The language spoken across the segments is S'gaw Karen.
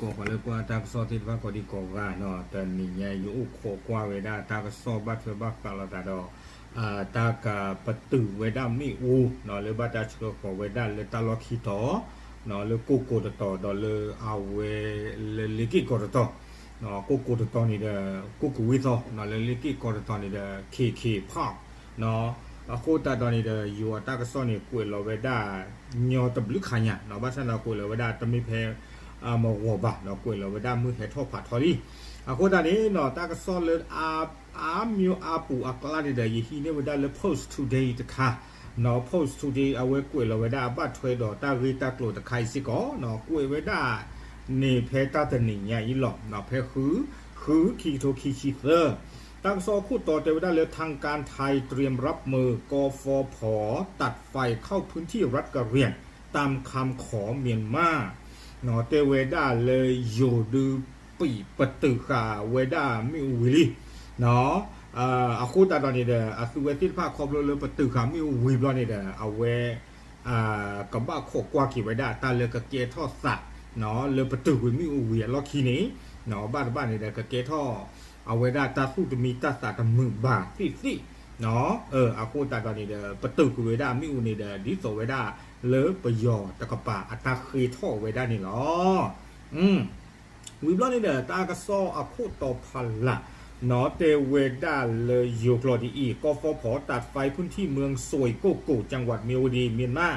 ကိးပှၤလၢကွၢ်တၢ်ကစီၣ်သ့ၣ်တဖၣ်ကိးဒံကိးဂၤနီၤ, တနံၤညါယအိၣ်ခိးကွၢ်ဝဲဒၣ်တၢ်ကစီၣ်ဘၣ်ထွဲဘၣ်ဃးလိာ်သးဒီး တၢ်ကပတုာ်ဝဲဒၣ်မ့ၣ်အူနီၤ လၢဘၣ်တၢ်ဆှၢဃီၤဝဲဒၣ်လၢတၢ်လီၢ်ခံတီၤ လၢကိၢ်ကိၤတတီၤ ဒီးလၢအဝဲလၢလ့က့ၢ်ကီၤတတီၤ, ကိၢ်ကိၤတတီၤန့ၣ်ဒီး ကိၢ်ကဝ့ၢ်သီနီၤ လၢလ့က့ၢ်ကီၤတတီၤန့ၣ်ဒီး ခ့ခ့ဖး အဃိသတးဒီးန့ၣ်ဒီး ယိၤအတၢ်ကစီၣ်န့ၣ် ကွဲးလီၤဝဲဒၣ် ညီတဘျုးခါညါနီၤ, ဘၣ်ဆၣ်ဒီးကွဲးလီၤဝဲဒၣ်တမ့ၢ်ဖဲ မဂီၤဘၣ်နီၤ, ကွဲးလီၤဝဲဒၣ်မုၢ်ဟဲထီၣ်ဖးထီလံ. အဃိသတးန့ၣ်နီၤ တၢ်ကစီၣ်လၢအါ အါမျိၤအါပူၤအကျါန့ၣ်ဒီး ယဟံးန့ၢ်ဝဲဒၣ်လၢ Post Today တခါနီၤ, Post Today အဝဲကွဲးလီၤဝဲဒၣ်ဘၣ်ထွဲဒီးတၢ်ဂ့ၢ်တၢ်ကျိၤတခါအံၤစ့ၢ်ကီးနီၤ, ကွဲးဝဲဒၣ်န့ၣ်ဖဲတၢ်တနံၤညါအံၤလီၤ, ဖဲဃု ဃု ခံကထိခံဆံသၢ တၢ်ကစီၣ်အခိၣ်တီတဲဝဲဒၣ်လၢ ทางการไทยเตรียมรับมือ กฟผ ตัดไฟเข้าพื้นที่รัฐกะเหรี่ยง ตามคำขอเมียนมา တဲဝဲဒၣ်လၢယိၤဒုးပံာ်ပတုာ်ဃာ်ဝဲဒၣ်မ့ၣ်အူဝံၤလံ အဃိသတးဒီးန့ၣ်ဒီး အသုဝဲသ့ၣ်တဖၣ်ခီဖျိလၢပတုာ်ဃာ်မ့ၣ်အူဝံၤဘျီန့ၣ်ဒီး အဝဲ ကဘၣ်ခိးကွၢ်က့ၤဝဲဒၣ်တၢ်လၢကကဲထီၣ်သး လၢပတုာ်ကွံာ်မ့ၣ်အူဝံၤအလီၢ်ခံန့ၣ် ဘၣ်တဘၣ်န့ၣ်ဒီး ကကဲထီၣ် အဝဲဒၣ်တၢ်သူၣ်တမံတၢ်သးတမုာ်ဘၣ်သ့ၣ်သ့ၣ် အဃိသတးဒီးန့ၣ်ဒီး ပတုာ်ကွံာ်ဝဲဒၣ်မ့ၣ်အူန့ၣ်ဒီး ဒ်သိးဝဲဒၣ်လၢပယီၤတကပၤအတၢ်ဃ့ထီၣ်ဝဲဒၣ်န့ၣ်လီၤ. ဝံၤဘျီန့ၣ်ဒီး တၢ်ကစီၣ်အခိၣ်တီဖးလၢ်နီၤ တဲဝဲဒၣ်လၢယိၤကျိာ်ဒ်အံၤ กฟผ ตัดไฟพื้นที่เมืองสวยโกโก จังหวัดมีนบุรี เมียนมา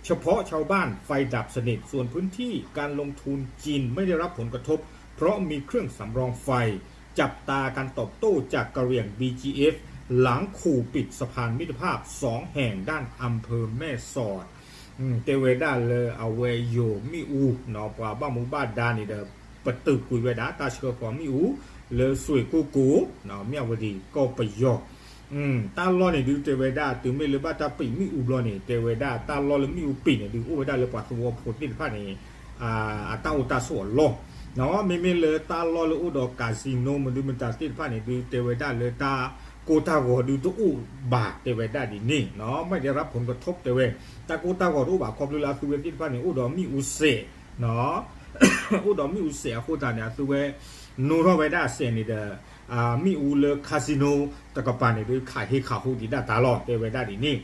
เฉพาะชาวบ้านไฟดับสนิท ส่วนพื้นที่การลงทุนจีนไม่ได้รับผลกระทบ เพราะมีเครื่องสำรองไฟ จับตาการตอบโต้จากกะเหรี่ยง บีจีเอฟ หลังขู่ปิดสะพานมิตรภาพสองแห่งด้านอำเภอแม่สอด တဲဝဲဒၣ်လၢအဝဲယိၤမ့ၣ်အူနီၤ ပှၤဘၣ်မူဘၣ်ဒါန့ၣ်ဒီး ပတုာ်ကွံာ်ဝဲဒၣ် တၢ်ဆှၢဃီၤမ့ၣ်အူ လၢစွ့ၣ်ကိၢ်ကိၤ မၠၣ်ဝတံၣ် ကီၢ်ပယီၤ တၢ်လီၢ်န့ၣ်ဒုးတဲဝဲဒၣ် တုၤမ့ၢ်လၢဘၣ်တၢ်ပံာ်မ့ၣ်အူဘျီန့ၣ် တဲဝဲဒၣ်တၢ်လီၢ်လၢမ့ၣ်အူပံာ်န့ၣ်ဒုး အိၣ်ဝဲဒၣ်လၢပှၤသဝီဖိသ့ၣ်တဖၣ်န့ၣ် အတၢ်အိၣ်တၢ်ဆိးအလီၢ် မ့မ့ၢ်လၢတၢ်လီၢ်လၢအိၣ်ဒီး casino မနုၤမတၤသ့ၣ်တဖၣ်န့ၣ်ဒုး တဲဝဲဒၣ်လၢတၢ်ကိၢ်တၢ်ဂီၤဒုးတအိၣ်ဘၣ် တဲဝဲဒၣ်ဒ်န့ၣ် မ့ၢ်ဒဲရၣ်ဖိနကထိးတဲဝဲ တၢ်ကိၢ်တၢ်ဂီၤတအိၣ်ဘၣ် ခီဖျိလၢအသုဝဲသ့ၣ်တဖၣ်န့ၣ် အိၣ်ဒီးမ့ၣ်အူစဲး အိၣ်ဒီးမ့ၣ်အူစဲးအဃိသတးန့ၣ် အသုဝဲ နိထီၣ်ဝဲဒၣ်အစဲးန့ၣ်ဒီး မ့ၣ်အူလၢ casino တကပၤန့ၣ်ဒုး ခးဟ့ခးဟူးဒံးဒၣ်တၢ်လီၤ တဲဝဲဒၣ်ဒ်န့ၣ်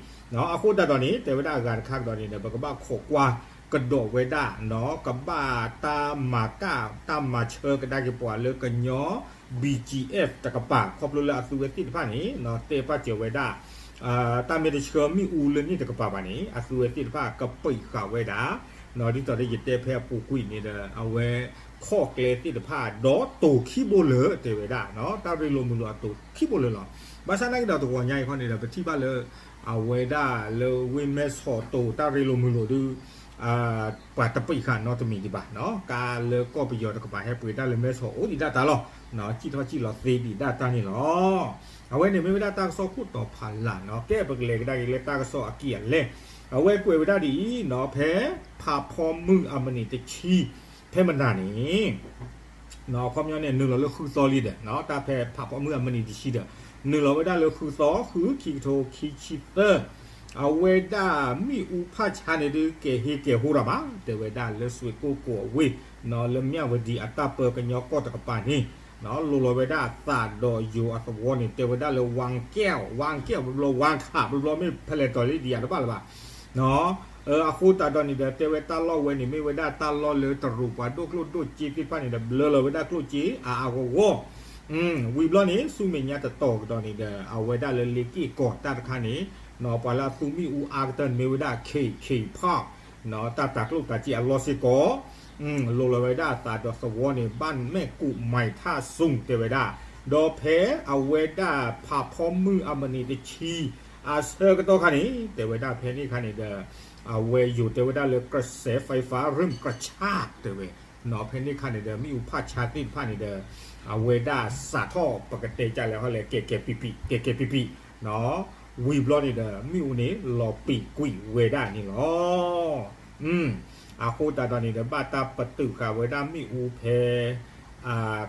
အဃိသတးဒီးန့ၣ် တဲဝဲဒၣ်အဂၤတခါကဒီးန့ၣ်ဒီး ပကဘၣ်ခိးကွၢ်ကဒီးဝဲဒၣ်နီၤ ကဘၣ်တၢ်မၤကၣ်တၢ်မၤဆၢကဒါက့ၤပှၤလၢကညီ BGF တကပၤ ခီဖျိလၢအသုဝဲသ့ၣ်တဖၣ်န့ၣ် တဲပာ်စၢၤဝဲဒၣ် တၢ်မ့ၢ်တဆှၢမ့ၣ်အူလၢန့ၣ်တကပၤဘၣ်န့ၣ် အသုဝဲသ့ၣ်တဖၣ်ကပံာ်ဃာ်ဝဲဒၣ် ဒ်သိးဒီးယတဲဖဲအပူၤကွံာ်န့ၣ်ဒီး အဝဲခီၣ်ကျဲသ့ၣ်တဖၣ်ဒီးတိၤခံဘိလၢာ်တဲဝဲဒၣ် တၢ်ရ့လိာ်မုာ်လိာ်အတိၤခံဘိလၢာ်လီၤ. ဘၣ်ဆၣ်နာ်က့ဒီးတဂီၤညါအံၤခီန့ၣ်ဒီး ပထံၣ်ဘၣ်လၢ အဝဲဒၣ်လၢဝ့ၢ်မဲဆီးတိၤတၢ်ရ့လိာ်မုာ်လိာ်ဒုး ပှၤတပံာ်ဃာ်နီတမံၤဒံးဘၣ်နီၤ ကါလၢကီၢ်ပယီၤတကပၤဟဲပှ့ၤတၢ်လၢမဲဆီးအိၣ်ဒံးဒၣ်တၢ်လီၤ စံၣ်ထီၣ်စံၣ်လီၤသ့ဒံးဒၣ်တၢ်န့ၣ်လီၤ. အဝဲန့ၣ်မ့ၢ်ဝဲဒၣ်တၢ်ကစီၣ်ခိၣ်တီဖးလၢ်နီၤ ကဲပကလဲၤကဒါက့ၤလၢတၢ်ကစီၣ်အကံၢ်အလဲ အဝဲကွဲးဝဲဒၣ်ဒ်အံၤနီၤ ဖဲဖးဖီမုၢ်အမုၢ်နံၤတဆံ ဖဲမနၤန့ၣ် အခီပညီန့ၣ် နုာ်လီၤလၢဃုသီလံဒီး တၢ်ဖဲဖးဖီမုၢ်အမုၢ်နံၤတဆံဒီး နုာ်လီၤဝဲဒၣ်လၢဃုသီ ဃု ခံကထိခံဆံသၢ အဝဲဒၣ်မ့ၣ်အူဖးဆါန့ၣ်ဒုး ကဲၤဟ့ကဲၤဟိတၢ်ဘၣ် တဲဝဲဒၣ်လၢစွ့ၣ်ကိၢ်ကိၤအဝ့ၢ် လၢမၠၣ်ဝတံၣ်အတၢ်ပၢကညီကီၢ်တကပၤန့ၣ် လိၤလီၤဝဲဒၣ်သးဒီးယိၤအသဝီန့ၣ် တဲဝဲဒၣ်လၢ ဝါကဲၣ် ဝါကဲၣ် ဘျီဘျီ ဝါခး ဘျီဘျီ မ့ၢ်ဖဲလဲၣ်တီၤလံဒံးယၤတဘၣ်လၢၤဘၣ် အဃိသတးဒီးန့ၣ်ဒီး တဲဝဲတၢ်လီၢ်ဝဲန့ၣ် မ့ၢ်ဝဲဒၣ်တၢ်လီၢ်လၢတရူးပှၤဒိၣ်ကျိၣ်ဒိၣ်စ့သ့ၣ်တဖၣ်န့ၣ်ဒီး ဘျၢလီၤဝဲဒၣ်ကျိၣ်စ့အါအါဂီၢ်ဂီၢ် ဝံၤဘျီန့ၣ် ဆူမဲာ်ညါတတီၤကဒီးန့ၣ်ဒီး အဝဲဒၣ်လၢလ့က့ၢ်ကီၤတၢ်တခါန့ၣ် ပှၤလၢအသူမ့ၣ်အူအါကတၢၢ်န့ၣ် မ့ၢ်ဝဲဒၣ် ခ့ခ့ဖး တၢ်တၤကျိၣ်တၤစ့အလီၢ်စ့ၢ်ကီး လိၤလီၤဝဲဒၣ်သးဒီးသဝီန့ၣ် ဘၣ်မဲာ်ကူးမၤထၣ်ဆူၣ်တဲဝဲဒၣ် ဒီးဖဲအဝဲဒၣ်ဖးဖီမုၢ်အမုၢ်နံၤတဆံ အဆၢကတီၢ်ခါန့ၣ် တဲဝဲဒၣ်ဖဲန့ၣ်ခါန့ၣ်ဒီး အဝဲယိၤတဲဝဲဒၣ်လၢ กระแสไฟฟ้าเริ่มกระชาก တဲဝဲ ဖဲန့ၣ်ခါန့ၣ်ဒီး မ့ၣ်အူဖးဆါသ့ၣ်တဖၣ်န့ၣ်ဒီး အဝဲဒၣ်စးထီၣ်ပကတဲကလဲၣ်ဟီလဲၣ် ကဲကဲပံပံ ကဲကဲပံပံ ဝံၤဘျီန့ၣ်ဒီး မ့ၣ်အူန့ၣ်လီၤပံာ်ကွံာ်ဝဲဒၣ်န့ၣ်လီၤ. အဃိသတးဒီးန့ၣ်ဒီး ဘၣ်တၢ်ပတုာ်ဃာ်ဝဲဒၣ်မ့ၣ်အူဖဲ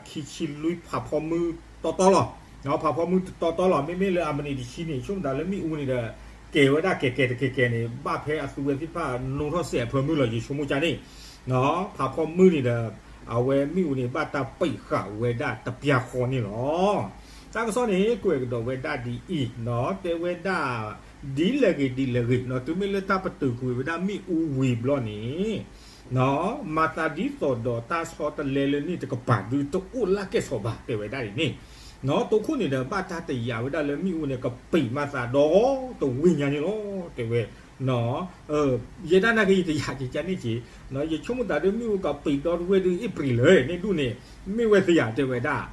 ခံဆံလွံၢ်ဖးဖီမုၢ်တီတီလီၤ. ဖးဖီမုၢ်တီတီလီၤ မ့မ့ၢ်လၢအမုၢ်နံၤတဆံန့ၣ် ဆိကမိၣ်တၢ်လၢမ့ၣ်အူန့ၣ်ဒီး ကဲၤဝဲဒၣ်ကဲၤကဲၤတကဲၤကဲၤန့ၣ် ဘၣ်ဖဲအသုဝဲသ့ၣ်တဖၣ် နိထီၣ်စဲးအဖၢမုၢ်လီၤ ယဆိကမိၣ်ကန့ၣ် ဖးဖီမုၢ်န့ၣ်ဒီး အဝဲမ့ၣ်အူန့ၣ် ဘၣ်တၢ်ပံးဃာ်ဝဲဒၣ်တပျၢဃီန့ၣ်လီၤ. တၢ်ကစီၣ်န့ၣ် ကွဲးကဒီးဝဲဒၣ်ဒ်အံၤ, တဲဝဲဒၣ် ဒ်လဲၣ်ဂ့ၤဒ်လဲၣ်ဂ့ၤ, တုၤမ့ၢ်လၢတၢ်ပတုာ်ကွံာ်ဝဲဒၣ်မ့ၣ်အူဝံၤဘျီန့ၣ် မၤသးဒ်သိးဒီးတၢ်ဆီတလဲလၢန့ၣ်တကပၤဒုးတအိၣ်လၢကဲၣ်ဆိးဘၣ် တဲဝဲဒၣ်ဒ်န့ၣ်, တိခိၣ်န့ၣ်ဒီး ဘၣ်တၢ်တယာ်ဝဲဒၣ်လၢမ့ၣ်အူန့ၣ် ကပံးမၤသးဒီတဝ့ၢ်ညါန့ၣ်လီၤ တဲဝဲ ယဲဒၣ်နာ်က့ ယတယာ်ကကန့ၣ်က့, ယဆိကမိၣ်သးဒ်မ့ၣ်အူကပံးဒီတဝ့ၢ်ဒုး အ့ဖြ့လၢန့ၣ်ဒူၣ်န့ၣ် မ့ၢ်ဝဲသ့ဧါ တဲဝဲဒၣ်,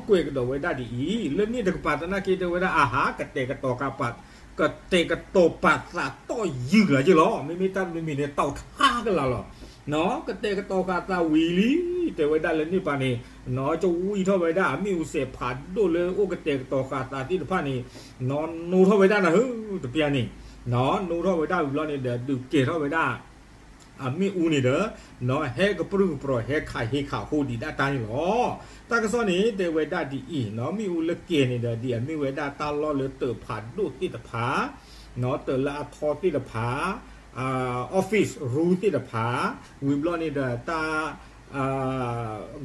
ကွဲးကဒီးဝဲဒၣ်ဒ်အံၤ, လၢန့ၣ်တကပၤသနာ်က့ တဲဝဲဒၣ် အဟး ကတဲာ်ကတီၤကပာ် ကတဲာ်ကတီၤပာ်သးတီၢ်ယုၢ်လီၤက့လီၤ, မ့မ့ၢ်တၢ်တမံၤမံၤန့ၣ် တီၢ်ထါကလာ်လီၤ ကတဲာ်ကတီၤဃာ်သးဝံၤလံ, တဲဝဲဒၣ်လၢန့ၣ်ပၤန့ၣ်, ကဝံထီၣ်ဝဲဒၣ်အမ့ၣ်အူစဲးဖးဒိၣ်လၢအိၣ်ကတဲာ်ကတီၤဃာ်သးသ့ၣ်တဖၣ်န့ၣ်, နိထီၣ်ဝဲဒၣ်နၤဧၢ တပျၢန့ၣ်, နိထီၣ်ဝဲဒၣ်ဝံၤဘျီန့ၣ်ဒီး ဒုးကဲထီၣ်ဝဲဒၣ် အမ့ၣ်အူန့ၣ်ဒီး, ဟဲကပြုၢ်ကပြီၤ ဟဲခးဟ့ခးဟိဒံးဒၣ်တၢ်န့ၣ်လီၤ. တၢ်ကစီၣ်န့ၣ် တဲဝဲဒၣ်ဒ်အံၤ, မ့ၣ်အူလၢကဲၤန့ၣ်ဒီး ဒ်အမ့ၢ်ဝဲဒၣ်တၢ်လီၢ်လၢတၢးဖးဒိၣ်သ့ၣ်တဖၣ်, တၢးလၢအထီသ့ၣ်တဖၣ်, office ရူသ့ၣ်တဖၣ်, ဝံၤဘျီန့ၣ်ဒီးတၢ်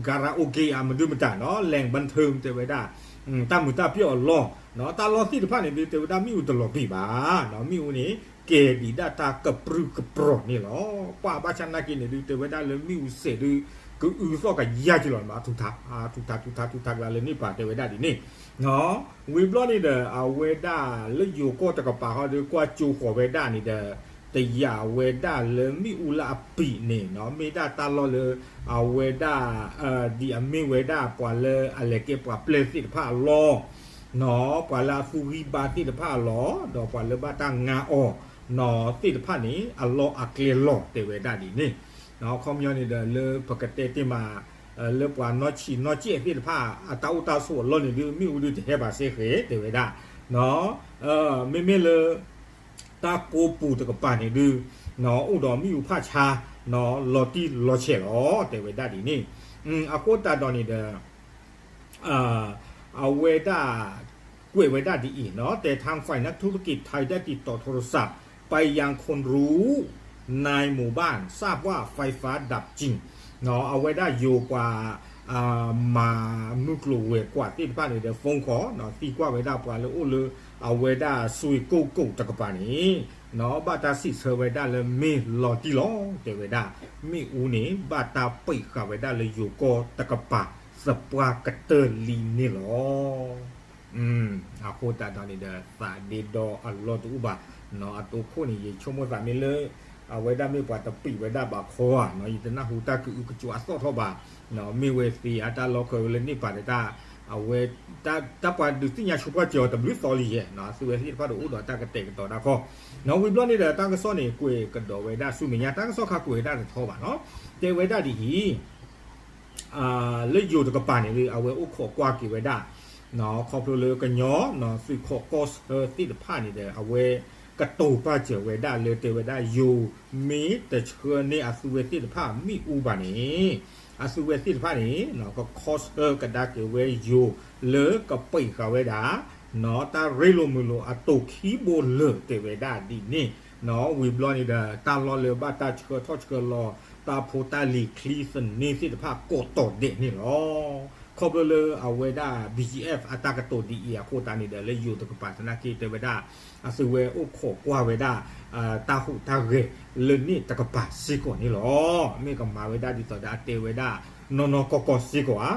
ကၤရၤအိၣ်က့ၤ အမနုၤမတၤနီၤ လဲၤဘၣ်ထၢၣ် တဲဝဲဒၣ် တၢ်မုာ်တၢ်ပျီၣ်အလီၢ်, တၢ်လီၢ်သ့ၣ်တဖၣ်န့ၣ်ဒုး တဲဝဲဒၣ်မ့ၣ်အူတလီၤဘံၣ်ဘၣ်, မ့ၣ်အူန့ၣ် ကဲၤဒံးဒၣ်တၢ်ကပြုၢ်ကပြီၤန့ၣ်လီၤ. ပှၤဘၣ်ဆၣ်နာ်က့န့ၣ်ဒုး တဲဝဲဒၣ်လၢမ့ၣ်အူစဲးဒုး ကအုးသီၣ်ကယၢ်က့ၤလီၤ ထူးထူးထူးထူးထူးထူးကျါလၢန့ၣ်ပၤ တဲဝဲဒၣ်ဒ်န့ၣ် ဝံၤဘျီန့ၣ်ဒီး အဝဲဒၣ်လၢယိၤကီၢ်တကပၤဃီဒီးကွၢ်ကၠိဃီၤဝဲဒၣ်န့ၣ်ဒီး တယာ်ဝဲဒၣ်လၢမ့ၣ်အူလၢအပံးန့ၣ် မ့ၢ်ဒၣ်တၢ်လီၢ်လၢ အဝဲဒၣ် ဒ်အမ့ၢ်ဝဲဒၣ်ပှၤလၢအလဲၤကဲပှၤပျဲၢ်သ့ၣ်တဖၣ်အလီၢ် ပှၤလၢအသူဂံၢ်ဘါသ့ၣ်တဖၣ်အလီၢ် ဒီးပှၤလၢဘၣ်တၢ်ငါအီၤသ့ၣ်တဖၣ်န့ၣ် အလီၢ်အကျဲလီၤ တဲဝဲဒၣ်ဒ်န့ၣ်, ခီပညီန့ၣ်ဒီးလၢပကတဲတ့ၢ်မး လၢပှၤနီၢ်ဆံးနီၢ်စဲးသ့ၣ်တဖၣ် အတၢ်အိၣ်တၢ်ဆိးအလီၢ်န့ၣ်ဒုး မ့ၣ်အူဒုးတဟဲဘၣ်စ့ၢ်ကီး တဲဝဲဒၣ်, မ့မ့ၢ်လၢ တၢ်ကိးပူၤတကပၤန့ၣ်ဒုး အိၣ်ဒီးမ့ၣ်အူဖးဆါ လီၤတံၢ်လီၤဆဲးလီၤ တဲဝဲဒၣ်ဒ်န့ၣ်, အဃိသတးဒီးန့ၣ်ဒီး အဝဲဒၣ် ကွဲးဝဲဒၣ်ဒ်အံၤနီၤ แต่ทางฝ่ายนักธุรกิจไทยได้ติดต่อโทรศัพท์ไปยังคนรู้ในหมู่บ้าน ทราบว่าไฟฟ้าดับจริง အဝဲဒၣ်ယိၤပှၤ မၤမုၢ်ကျိၤဝဲၤကွာ်သ့ၣ်တဖၣ်န့ၣ်ဒီး phone call သံကွၢ်ဝဲဒၣ်ပှၤလၢအိၣ်လၢ အဝဲဒၣ်စွ့ကိၣ်ကိၣ်တကပၤန့ၣ် ဘၣ်တၢ်စံးဆၢဝဲဒၣ်လၢမ့ၢ်လီၤတံၢ်လီၤ တဲဝဲဒၣ် မ့ၣ်အူန့ၣ် ဘၣ်တၢ်ပံးဃာ်ဝဲဒၣ်လၢယိၤကီၢ်တကပၤ သပှၢ်ကတၢၢ်လံန့ၣ်လီၤ. အဃိသတးဒီးန့ၣ်ဒီး သးဒ့ဒီအလီၢ်တအိၣ်ဘၣ်, အတိခိၣ်န့ၣ် ယဆိကမိၣ်သးမ့ၢ်လၢ အဝဲဒၣ်မ့ၢ်ပှၤတပံးဝဲဒၣ်ဘၣ်ခီဧါ, ယတနၢ်ဟူတၢ်ကအုကကွၢ်အသီၣ်ထီၣ်ဘၣ်, မ့ၢ်ဝဲသ့ဧါ တၢ်လီၢ်ခၢဝဲလၢန့ၣ်ပၤဒီးတၢ် အဝဲ တၢ်ပှၤဒုးသ့ၣ်ညါဆိပှၢ်စၢၤအီၤတဘျုးသီလံယဲၢ်, အသုဝဲသ့ၣ်တဖၣ်ဒုးအိၣ်ဒီးတၢ်ကတဲာ်ကတီၤတၢ်ခီ, ဝံၤဘျီန့ၣ်ဒီး တၢ်ကစီၣ်န့ၣ် ကွဲးကဒီးဝဲဒၣ်ဆူမဲာ်ညါ တၢ်ကစီၣ်ခါကွဲးဝဲဒၣ်တထီဘၣ်နီၤ, တဲဝဲဒၣ်ဒ်အံၤ လၢယိၤတကပၤန့ၣ် အဝဲအိၣ်ခိးကွၢ်က့ၤဝဲဒၣ် ခီဖျိလၢကညီ သုးခိးကီၢ်ဆၢသ့ၣ်တဖၣ်န့ၣ်ဒီး အဝဲကတိၤပာ်စၢၤဝဲဒၣ်လၢတဲဝဲဒၣ် ယိၤမ့ၢ်တဆှၢန့ၢ်အသုဝဲသ့ၣ်တဖၣ်မ့ၣ်အူဘၣ်န့ၣ် အသုဝဲသ့ၣ်တဖၣ်န့ၣ် ကခီဆၢကဒါက့ၤဝဲယိၤလၢကပံးဃာ်ဝဲဒၣ် တၢ်ရ့လိာ်မုာ်လိာ်အတိၤခံဘိလၢာ် တဲဝဲဒၣ်ဒ်န့ၣ်, ဝံၤဘျီန့ၣ်ဒီး တၢ်လီၢ်လၢဘၣ်တၢ်ဆှၢထီၣ်ဆှၢလီၤ တၢ်ဖိတၢ်လံၤချံသန့သ့ၣ်တဖၣ်ကိးတီၤဒဲးန့ၣ်လီၤ. ခီဖျိလၢအဝဲဒၣ် ဘံၣ်ကၠံၣ်အဲၣ် အတၢ်ကတိၤဒ်အံၤအဃိသတးန့ၣ်ဒီး လၢယိၤတကပၤသနာ်က့တဲဝဲဒၣ် အသုဝဲအိၣ်ခိးကွၢ်ဝဲဒၣ် တၢ်ဟူးတၢ်ဂဲၤလၢန့ၣ်တကပၤစ့ၢ်ကီးန့ၣ်လီၤ. မ့ၢ်ကမၤဝဲဒၣ်ဒ်သိးဒီးအတဲဝဲဒၣ် နီၢ်နီၢ်ကီၢ်ကီၢ်စ့ၢ်ကီးဧါ.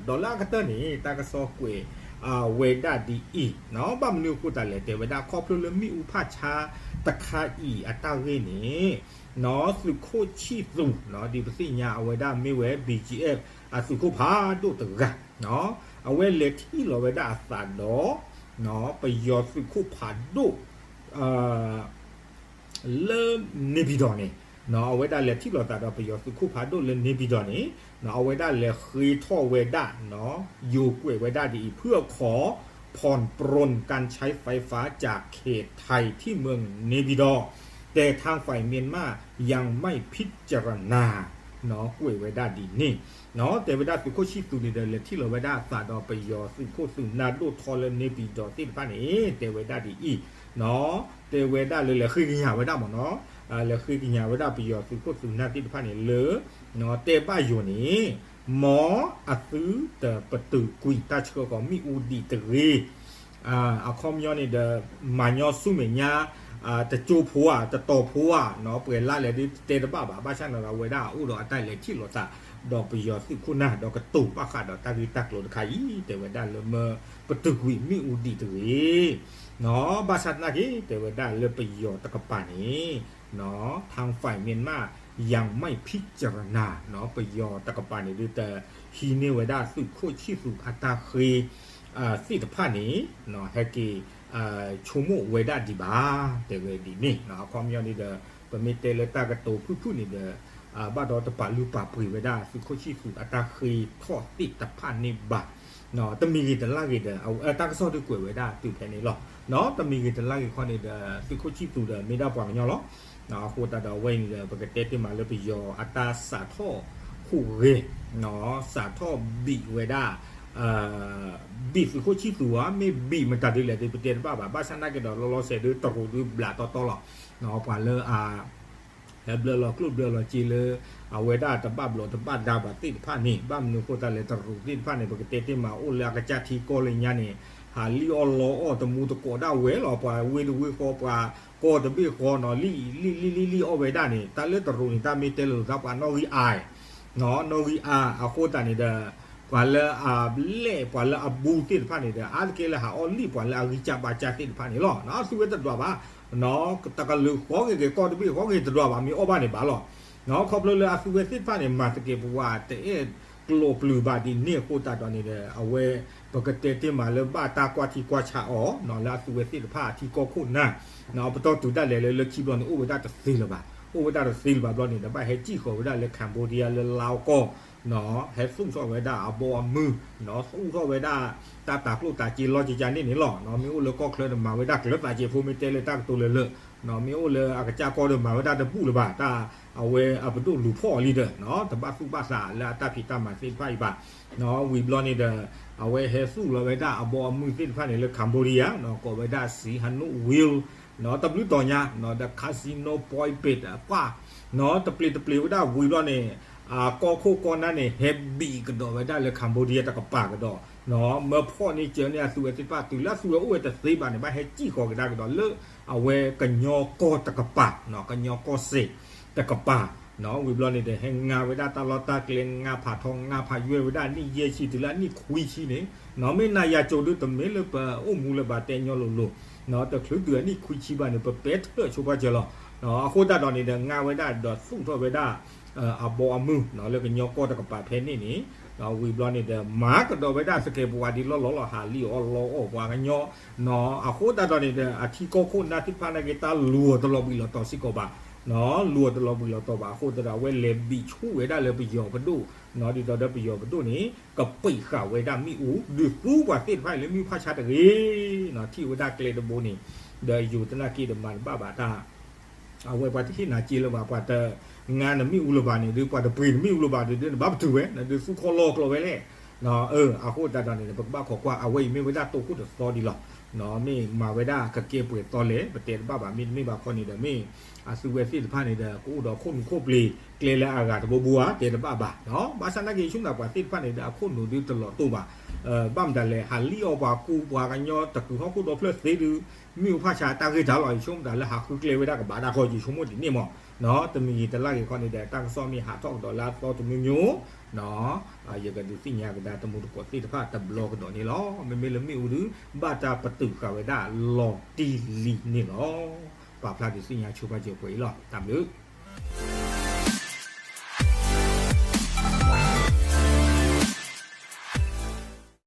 ဒီးလၢအကတၢၢ်န့ၣ် တၢ်ကစီၣ်ကွဲး ဝဲဒၣ်ဒ်အံၤ, ဘၣ်မနုၤအဃိသတးလဲၣ် တဲဝဲဒၣ် ခီဖျိလၢမ့ၣ်အူဖးဆါတခါအံၤအတၢ်ဂ့ၢ်န့ၣ် သုးခိၣ်ဆံၣ်သူး ဒ်ပသ့ၣ်ညါအဝဲဒၣ်မ့ၢ်ဝဲ ဘံၣ်ကၠံၣ်အဲၣ် အသုးခိၣ်ဖးဒိၣ်တဂၤ အဝဲလဲၤထံၣ်လီၤဝဲဒၣ်အသးဒီး ပယီၤသုးခိၣ်ဖးဒိၣ် လၢန့ၣ်ပံၤဒီးန့ၣ် အဝဲဒၣ်လဲၤထံၣ်လိာ်သးဒီးပယီၤသုးခိၣ်ဖးဒိၣ်လၢန့ၣ်ပံၤဒီးန့ၣ် အဝဲဒၣ်လဲၤဃ့ထီၣ်ဝဲဒၣ် ယိၤကွဲးဝဲဒၣ်ဒ်အံၤ เพื่อขอผ่อนปรนการใช้ไฟฟ้าจากเขตไทยที่เมืองเนปิดอ แต่ทางฝ่ายเมียนมายังไม่พิจารณา ကွဲးဝဲဒၣ်ဒ်န့ၣ် တဲဝဲဒၣ်သုးခိၣ်ဆံၣ်သူးန့ၣ်ဒီး လဲၤထံၣ်လီၤဝဲဒၣ်အသးဒီးပယီၤသုးခိၣ်သုးနၢ်ဒိၣ်ထီလၢန့ၣ်ပံၤဒီးသ့ၣ်တဖၣ်န့ၣ် တဲဝဲဒၣ်ဒ်အံၤ တဲဝဲဒၣ်လၢလဲၤဃ့ကညးဝဲဒၣ်မ့ၢ်နီၤ လဲၤဃ့ကညးဝဲဒၣ်ပယီၤသုးခိၣ်သုးနၢ်သ့ၣ်တဖၣ်န့ၣ်လၢ တဲဘၣ်ယိၤန့ၣ် မ်အသုတပတုာ်ကွံာ်တၢ်ဆှၢဃီၤမ့ၣ်အူဒံးတဂ့ၤ အခီပညီန့ၣ်ဒီး မၤညီဆူမဲာ်ညါ တကၠိဖိဧါ တတီၤဖိဧါ ပှဲၤလါလဲၣ်ဒ်တဲတဘၣ်ဘၣ် ဘၣ်ဆၣ်န့ၣ်ဒီးအဝဲဒၣ်အိၣ်ဒီးအတၢ်လဲၤထံၣ်လိာ်သး ဒီးပယီၤသုးခိၣ်နၢ် ဒီးကတိၤဘၣ်ဃးဒီးတၢ်ဂ့ၢ်တၢ်ကျိၤတခါအံၤ တဲဝဲဒၣ်လၢမ့ၢ်ပတုာ်ကွံာ်မ့ၣ်အူဒံးတဂ့ၤ ဘၣ်ဆၣ်သနာ်က့ တဲဝဲဒၣ်လၢပယီၤတကပၤန့ၣ် ทางฝ่ายเมียนมายังไม่พิจารณา ပယီၤတကပၤန့ၣ်ဒ်တဟံးန့ၢ်ဝဲဒၣ်သုးခိၣ်ဆံၣ်သူးအတၢ်ဃ့ သ့ၣ်တဖၣ်န့ၣ် ဟဲက့ၤ ဆိကမိၣ်ဝဲဒၣ်ဒံးဘၣ် တဲဝဲဒ်န့ၣ် အခီပညီန့ၣ်ဒီး ပမ့ၢ်တဲလၢတၢ်ကတိၤဖုၣ်ဖုၣ်န့ၣ်ဒီး ဘၣ်ဒီးတပာ်လုၢ်ပာ်ပှ့ၤဝဲဒၣ်သုးခိၣ်ဆံၣ်သူးအတၢ်ဃ့ထီၣ်သ့ၣ်တဖၣ်န့ၣ်ဘၣ် တမံၤဂ့ၤတလၢ်ဂ့ၤဒီး တၢ်ကစီၣ်ဒုးကွဲးဝဲဒၣ်တုၤဖဲန့ၣ်လီၤ. တမံၤဂ့ၤတလၢ်ဂ့ၤခီန့ၣ်ဒီး သုးခိၣ်ဆံၣ်သူးဒီးမ့ၢ်ဒၣ်ပှၤကညီလီၤ. အဃိသတးဒီးအဝဲအံၤန့ၣ်ဒီး ပကတဲတ့ၢ်မးလၢပယီၤအတၢ်စးထီၣ်ဟူးဂဲၤ စးထီၣ်ဘံၣ်ဝဲဒၣ် ဘံၣ်သုးခိၣ်ဆံၣ်သူးဧါ မ့ၢ်ဘံၣ်မတၤဒ်လဲၣ်ဒ်ပတဲတဘၣ်ဘၣ် ဘၣ်ဆၣ်သနာ်က့ဒီး လီၤလီၤဆဲးဒ်တရူးဒုးဘျးတီတီလီၤ. ပှၤလၢအ ဟဲဘျၢလီၤကျိၣ်ဘျၢလီၤစ့လၢ အဝဲဒၣ်တဘၣ်ဘျီးတဘၣ်ဒါဘၣ်သ့ၣ်တဖၣ်န့ၣ် ဘၣ်မနုၤအဃိသတးလဲၣ် တရူးသ့ၣ်တဖၣ်န့ၣ် ပကတဲတ့ၢ်မးအိၣ်လၢအကစၢ်ထံကီၢ်လၢညါန့ၣ် ဟးလံၣ်အီၣ်လီအီၣ်တမူတကိးဒၣ်ဝဲလီၤ ပှၤဝ့ၢ်တဝ့ၢ်ဃီ ပှၤကီၢ်တဘ့ၣ်ဃီနီၤ လံၣ်လံၣ်လံၣ်လံၣ်လံၣ်အီၣ်ဝဲဒၣ်န့ၣ် တၢ်လၢတရူးန့ၣ် တၢ်မ့ၢ်တဲလိာ်သးပှၤနီၣ်ဂံၢ်အါ နီၣ်ဂံၢ်အါ အဃိသတးန့ၣ်ဒီး ပှၤလၢအလဲၣ် ပှၤလၢအဘူးသ့ၣ်တဖၣ်န့ၣ်ဒီး အါတက့ၢ်လၢဟးအီၣ်လံၣ်ပှၤလၢအဂံၢ်စၢ်ဘါစၢ်သ့ၣ်တဖၣ်န့ၣ်လီၤ. အသုဝဲတဒွးဘၣ် တကလုာ်ဃီဂ့ၤဂ့ၤ ကီၢ်တဘ့ၣ်ဃီဂ့ၤတဒွးဘၣ် မ့ၢ်အီၣ်ဘၣ်န့ၣ်ဘၣ်လီၤ. ခီဖျိလၢအသုဝဲသ့ၣ်တဖၣ်န့ၣ် မၤသကဲးပဝးတအဲၣ်ကျိာ်ပျုၤဘၣ်ဒ်န့ၣ်အဃိသတးဒီးန့ၣ်ဒီး အဝဲ ပကတဲတ့ၢ်မးလၢဘၣ်တၢ်ကွၢ်ထံကွၢ်ဆးအီၤ လၢအသုဝဲသ့ၣ်တဖၣ်အထံကီၢ်ခိၣ်နၢ် ပတီၢ်တုၤဒၣ်လဲာ်လၢလၢခံဘျီန့ၣ် အိၣ်ဝဲဒၣ်တသ့လၢၤဘၣ် အိၣ်ဝဲဒၣ်တသ့လၢၤဘၣ်ဘျီန့ၣ်ဒီး ဘၣ်ဟဲစံၣ်ဃီၤဝဲဒၣ်လၢ Cambodia လၢလါအီကီၢ် ဟဲသူၣ်ထီၣ်ဝဲဒၣ်အဘီအမုၢ် သူၣ်ထီၣ်ဝဲဒၣ် တၢ်တၤကျိၣ်တၤစ့လီၤကကန့ၣ်န့ၣ်လီၤ. မ့ၢ်အိၣ်လၢကီၢ်ချၢဒီးမၤဝဲဒၣ်ကျၢၤသးစဲးဖိ မ့ၢ်တဲလၢတၢ်ကတိၤလၢာ်လၢာ် မ့ၢ်အိၣ်လၢအကစၢ်ကီၢ်ဒီးမၤဝဲဒၣ်တဘူၣ်လၢၤဘၣ် တၢ်အဝဲအပဒိၣ်လူၤဖီၣ်အီၤလံဒီး တဘၣ်သူၣ်ဘၣ်သးလၢအတၢ်ဖံးတၢ်မၤသ့ၣ်တဖၣ်အံၤဘၣ် ဝံၤဘျီန့ၣ်ဒီး အဝဲဟဲသူၣ်လီၤဝဲဒၣ်အဘီအမုၢ်သ့ၣ်တဖၣ်န့ၣ်လၢ Cambodia ကိးဝဲဒၣ် Sihanouk Village တဘျုးတီၤညါ ဒီး Casino Poipet အပၢ် တပျ့ၤတပျ့ၤဝဲဒၣ်ဝံၤဘျီန့ၣ် အကီၢ်ခိၣ်ကီၢ်နၢ်န့ၣ် ဟဲဘံၣ်ကဒီးဝဲဒၣ်လၢ Cambodia တကပၤကဒီး မၢဖီၣ်န့ၢ်စၢၤန့ၢ်အသုဝဲသ့ၣ်တဖၣ် တုၤလၢအသုဝဲအိၣ်ဝဲတသ့ဘၣ်န့ၣ် ဘၣ်ဟဲစံၣ်ဃီၤကဒါကဒီးလၢ အဝဲကညီကီၢ်တကပၤ ကညီကီၢ်စဲၣ်တကပၤ ဝံၤဘျီန့ၣ်ဒီး ဟဲငါဝဲဒၣ်တၢ်လီၢ်တၢ်ကျဲ ငါဖးထီ ငါဖးယွဲၢ်ဝဲဒၣ်အနံၣ်ယဲၢ်ဆံ တုၤလၢအနံၣ်ခွံဆံန့ၣ် မ့ၢ်နၤယၤကၠိဒုးတမ့ၢ်လၢပအိၣ်မူလၢၤဘၣ်တဲညီလိၤလိၤ တချုးတုၤအနံၣ်ခွံဆံဘၣ်န့ၣ် ပပဲထၢၣ်ဆိပာ်စၢၤလီၤ. အဃိသတးဒီးန့ၣ်ဒီး ငါဝဲဒၣ်ဒီးသူၣ်ထီၣ်ဝဲဒၣ် အဘီအမုၢ် လၢကညီကီၢ်တကပၤဖဲန့ၣ်န့ၣ် ဝံၤဘျီန့ၣ်ဒီး မၤကဒီးဝဲဒၣ်သကဲးပဝးဒ်လီၢ်လီၢ်လီၤ ဟးလံၣ်အီၣ်လီအီၣ်ပှၤကညီ အဃိသတးဒီးန့ၣ်ဒီး အထံကီၢ်ခိၣ်နၢ်သ့ၣ်တဖၣ်နာ်က့ တၢ်လူၤအီၤတလီၤဘှံးလီၤတီၤစ့ၢ်ကီးဘၣ် လူၤအီၤတလီၤဘှံးလီၤတီၤဘၣ် အဃိသတးဒီး အဝဲလဲၤဘံၣ်ဆူၣ်ဝဲဒၣ်လၢပယီၤပဒိၣ် ဒ်သိးဒီးပယီၤပဒိၣ်န့ၣ် ကပံာ်ဃာ်ဝဲဒၣ်မ့ၣ်အူ ဒုးသူပှၤသ့ၣ်တဖၣ်အံၤလၢမ့ၣ်အူဖၣ်ဆါတဂ့ၤ ထံၣ်ဝဲဒၣ်ကျဲတဘိန့ၣ် ဒီးယိၤသနာ်က့ဒီးမၤတဘၣ်ဘၣ်တၢ် အဝဲပှၤတဟ့ၣ်နၤစ့လၢၤဘၣ် ပှၤတငါနမ့ၣ်အူလၢၤဘၣ်န့ၣ် ဒုးပှၤတပှ့ၤနမ့ၣ်အူလၢၤဘၣ်ဒုး နဘၣ်ပတုာ်ဝဲ နဒုးသူခီလီၤကျိာ်ဝဲလဲၣ် အဃိသတးဒီးန့ၣ် ပကဘၣ်ခိးကွၢ် အဝဲအံၤမ့ၢ်ဝဲဒၣ်တိခိၣ်တသီဒံးလီၤ. မ့ၢ်မၤဝဲဒၣ်ကကဲပှဲၤသီလဲၣ် ပတဲတဘၣ်ဘၣ် မ့တမ့ၢ်ဘၣ်ခီန့ၣ်ဒီး မ့ၢ်အသုဝဲသ့ၣ်တဖၣ်န့ၣ်ဒီး ကအိၣ်ဒီးခိၣ်နူာ်ခိၣ်ပျ့ၤ ကျဲလၢအဂၤတဘိဘိဧါ တဲတဘၣ်ဘၣ်. ဘၣ်ဆၣ်သနာ်က့ ယဆိကမိၣ်သးပှၤသ့ၣ်တဖၣ်န့ၣ်ဒီး အခိၣ်နူာ်ဒုးတလီၤတိၢ်ဘၣ် ဘၣ်မတၤလဲၣ် ဟးလံၣ်အီၣ်ပှၤကူပှၤကညီ တကုာ်ဟီၣ်ခိၣ်ဒီဖျၢၣ်သ့ဒုး မ့ၣ်အူဖၣ်ဆါတၢ်ဂ့ၢ်တၢ်လီၤ ယဆိကမိၣ်သးလၢဟးဃုကျဲဝဲဒၣ်ကဘၣ်တၢ်ခီ ယဆိကမိၣ်ဒ်န့ၣ်မး တမံၤဂ့ၤတလၢ်ဂ့ၤခီန့ၣ်ဒီး တၢ်ကစီၣ်မ့ၢ်ဟးထီၣ်ကဒီးလၢအသီတမံၤမံၤ ယကဒုးသ့ၣ်ညါကဒါတမူတကိးသ့ၣ်တဖၣ်တဘျီကဒီးန့ၣ်လီၤ. မ့မ့ၢ်လၢမ့ၣ်အူဒုး ဘၣ်တၢ်ပတုာ်ဃာ်ဝဲဒၣ်လီၤတံၢ်လံန့ၣ်လီၤ. ပာ်ဖျါဒုးသ့ၣ်ညါဆိပာ်စၢၤပှဲၤအံၤလီၤ. တၢ်ဘျုး